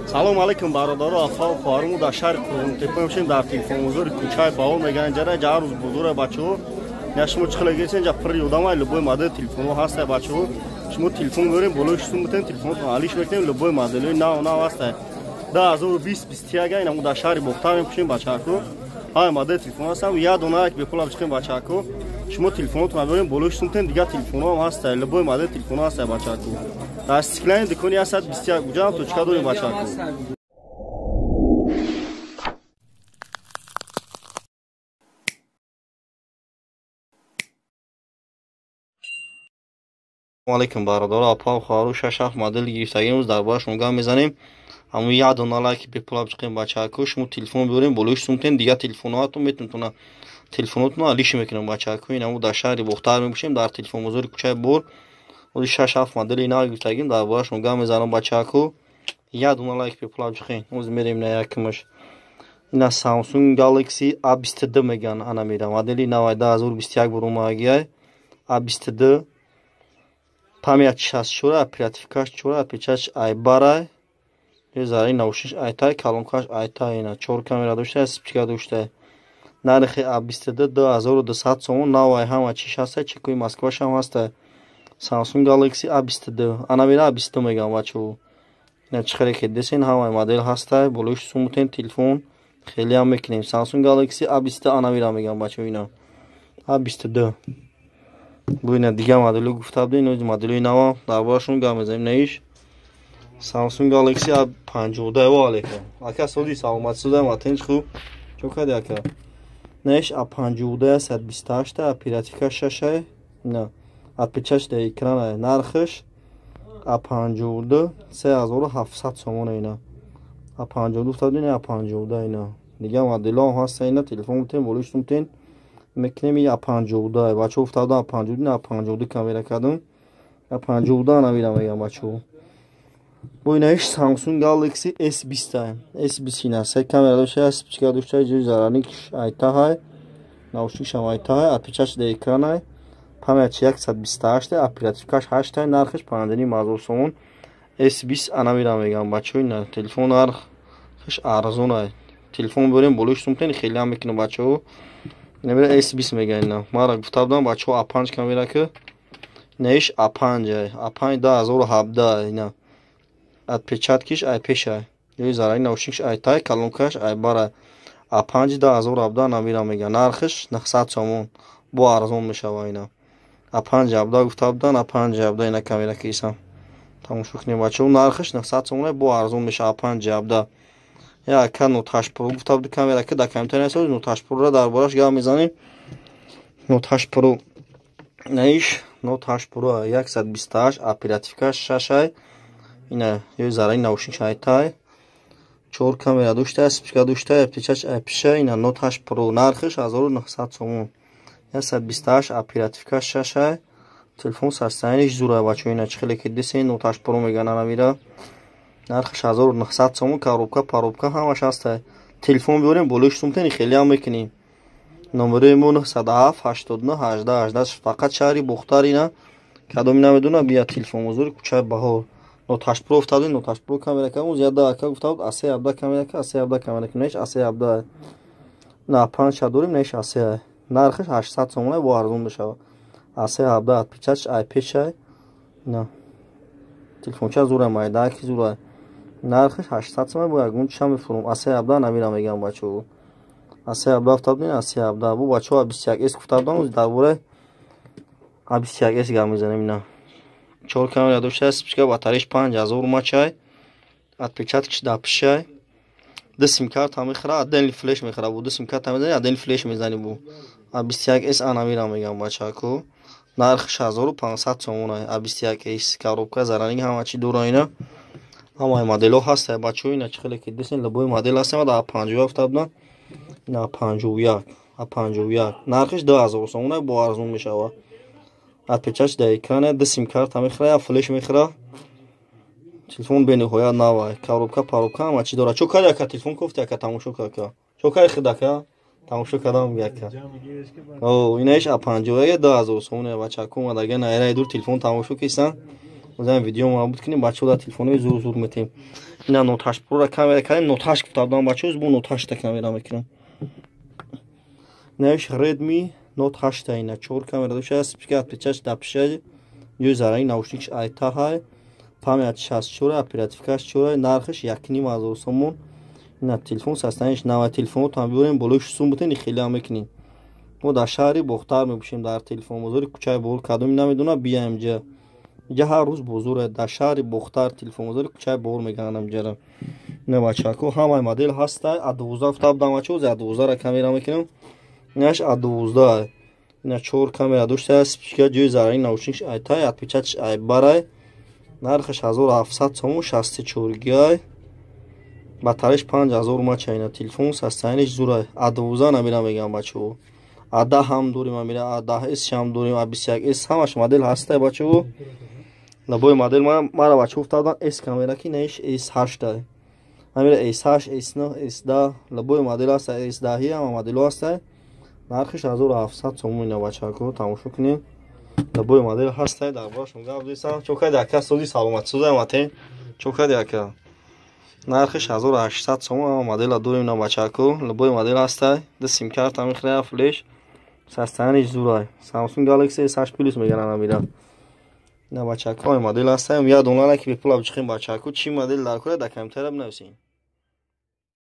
Салом алейкум бародаро, афа ва хоҳарому дар шаҳри Қурғонтеппа мешем, дар телефонбозори кӯчаи Баҳор мегӯянд. Ҷара ҷа рӯз бозора бачаҳо. Я шумо чӣ хеле гирсен, ҷа пури одамай, любой модел телефонҳо ҳастай бачаҳо. Шумо телефон меорем, болои шустум битем, телефонотон алиш мекунем, любой моделҳои нав нав ҳастай. 2020 21 ина мо дар шаҳри Бохтар мепӯшем бачаҳако. Ҳама модел телефон ҳастам, як дона як бепул чиқем бачаҳако. Шумо телефонотон меорем, болои шустум битем, дигар телефонҳо ҳам ҳастай, любой модел телефонҳо ҳастай бачаҳако. Дар стеклянный дукони 121 уҷа ҳам точка дорем бачаҳако. Алейкум бародаро, апа ва хоҳару, шаш ҳафт модел гирифтагӣ имрӯз дар бораашон гап мезанем. Ҳамун як дона лайки бепула бичиқем бачаҳако. Шумо телефон биёрем, болои шустум битем, дигар телефонҳоатон метавонтона телефонотонро алиш мекунем бачаҳако. Ин ҳамун дар шаҳри Бохтар мебошем, дар телефонбозори кӯчаи Бор. Ози 6-7 модели нав гирифтагим, дар бораашон гап мезанам бачаҳако. Як дона лайк бепула бичиқем. Ози мерем на якумаш. Ина Samsung Galaxy A22 мегӯянд, ана мера модели навай 2021 бурумагиай A22, память 64, оперативкаш 4, отпечаток айбарай, зари наушниш айтай, колонкаш айтай, ина 4 камера дошта, спичка дошта. Нархи A22 2200 сомон, навай ҳама чиш ҳастай, чекои Москваш ҳам ҳастай. Samsung Galaxy A22, ана мера A22 мегӯям бачаҳо. Ина чӣ хеле ки десен, ҳамаи модел ҳастай, болои шустум бутем, телефон хеле ҳам мекунем. Samsung Galaxy A22 ана мера мегӯям бачаҳо, ина A22. Бу ина дигар моделҳо гуфта будем, ино моделҳои нава дар бораашон гап мезанем. Наиш Samsung Galaxy A52. Ва алейкум ака, соди саломатӣ, содаам атенч хуб чо кади ака. Наиш A52 128, оперативка 6, ина отпечаток дар экрана. Нархаш A52 3700 сомон. Ина A52 гуфта будем, A52 ина дигар моделҳо ҳам ҳастанд. Ина телефон бутем, болои шустум бутем мекунем. И A52 бачаҳо гуфта будам, A52, A52 камера кардам, A52 ана мера мегӯям бачаҳо. Бо инаиш Samsung Galaxy S20, S20 ина се камера дошта, спичка дошта, ҷои зарарникш айтаҳай, наушникшам айтаҳай, отпечаток дар экранай, память 128, оперативкаш 8, нархаш 5500 сомон. S20 ана мера мегӯям бачаҳо. Ина телефон нархаш арзонай, телефон биёрем, болои шустум бутем, хеле ҳам мекунем бачаҳо. Ина S20 мегӯянд, ина мара гуфта будам бачаҳо, A5 камера ки наиш A5, A5 2017, ина отпечаткиш ай пешай, ҷои зарари наушникш айтай, колонкаш айбарай. A5 2017 намира мегӯянд, нархаш 900 сомон, бо арзон мешава. Ина A5 17 гуфта буданд, A5 17 ина камера ки исам тамошо кунем бачаҳо, нархаш 900 сомон, бо арзон мешава A5 17. Я ака Note 8 Pro гуфта буд камера ки дар комментария созед, Note 8 Pro-ро дар бораш гап мезанем. Note 8 Pro наиш Note 8 Pro 128, оперативка 6, ина ё зарари наушник айтай, 4 камера дошта, спичка дошта, отпечаток айпиша. Ина Note 8 Pro нархаш 1900 сомон, 128, оперативка 6, телефон состояниеш зура бачаҳо. Ина чӣ хеле ки десен, Note 8 Pro мегӯянд, ана мера нархаш 1900 сомон, коробка паробка ҳамаш ҳастай. Телефон биёрем, болои шустум бутем, хеле ҳам мекунем. Номерои мо 907 89 18 18, фақат шаҳри Бохтар. Ина кадоми намедонам, бия телефонбозори кӯчаи Баҳор. Note 8 Pro гуфта будем, Note 8 Pro камера кардам, оз яда ака гуфта буд A3 17 камера ка, A3 17 камера ки наиш A3 17, на 5 дорем, наиш A3, нархаш 800 сомон, бо арзон мешавад. A3 17, отпечаток ай пешай, ина телефонча зура майда ки зура, нархаш 800 сомон, бо ягон чиша мефурум. A3 17 намира мегӯям бачаҳо, A3 17 гуфта будем, A3 17. Бо бачаҳо A21s гуфта будам, оз дар бораи A21s гап мезанем. Ина 4 камера дошта, спичка, батареяш 5000 мачай, отпечаткаш дар пишай, ду симкарта мехӯра, отдельный флеш мехӯра, бо ду симкарта мезани, отдельный флеш мезани. Бо A21s ана мера мегӯям бачаҳако, нархаш 1500 сомон. A21s, коробка, зараниг ҳама чи дора. Ина ҳамаи моделҳо ҳастай бачаҳо. Ина чӣ хеле ки десен, любой модел ҳастай. Ма дар A51 гуфта будам, ина A51, A51 нархаш 2000 сомон, бо арзон мешавад. Отпечаток дар экрана, ду симкарта мехӯра, як флеш мехӯра, телефон бениҳоят навай, коробка паробка ҳама чи дора. Чо карди ака, телефон кофти ака, тамошо кар ака, чо карди худ ака, тамошо кардам ака. О, инаиш A51 2000 сомон бачаҳако, омадага найраи дур телефон тамошо кисан. Озан видео мо буд кунем, бачаҳо дар телефонҳои зур зур метем. Ина Note 8 Pro-ра камера кардем, Note 8 гуфта будам бачаҳо, бо Note 8 та камера мекунам. Инаиш Redmi Note 8, ина чор камера дошта, спикер, отпечаток дар пиша, ҷои зараи наушникш айтаҳай, память 64, оперативкаш 4, нархаш 1500 сомон. Ина телефон состояниш нава. Телефонотам биёрем, болои сум бутен, хеле мекунем. Мо дар шаҳри Бохтар мебошем, дар телефонбозори кӯчаи Бовур. Кадоми намедона, биям инҷа. Инҷа ҳар рӯз бозор. Дар шаҳри Бохтар, телефонбозори кӯчаи Бовур мегӯянд инҷара. Ина бачако, ҳамаи модел ҳаста. А12 гуфта будам бачаҳо, А12-ра камера мекунам. Инаш А12, ина чор камера дошта, спичка, ҷои зараи наушникш айтай, отпечатш ай барай. Нархаш 1700 сомон, 64 гигай, батареш 5000 мАч. Ина телефон состояниш зурай. А12 намира мегӯям бачаҳо. А10 ҳам дорем, амира А10 С ҳам дорем, А21 С, ҳамаш модел ҳастай бачаҳо. Любой модел. Мара бачаҳо гуфта будам С камера, ки наиш С8 амира, С8, С9, С10, любой модел ҳаста, С10 ҳама моделҳо ҳастай. Нархиш 1700 сомон. Ина бачаҳо, тамошо кунед, любой модел ҳастай. Дар борашон гап десам. Чо кади, ака? Сози саломатӣ, созай матен. Чо кади, ака? Нархиш 1800 сомон. Ҳама модела дорем на бачаҳако, любой модел ҳастай. Ду симкарта мехӯрая, флеш, состояниш зурай. Samsung Galaxy S8 Plus мегӯянд амира. На бачаҳако, ҳама модел ҳастай. Як дона ки бепула бичихем. Бачаҳако, чӣ модел дар кора, дар комментария бинависед.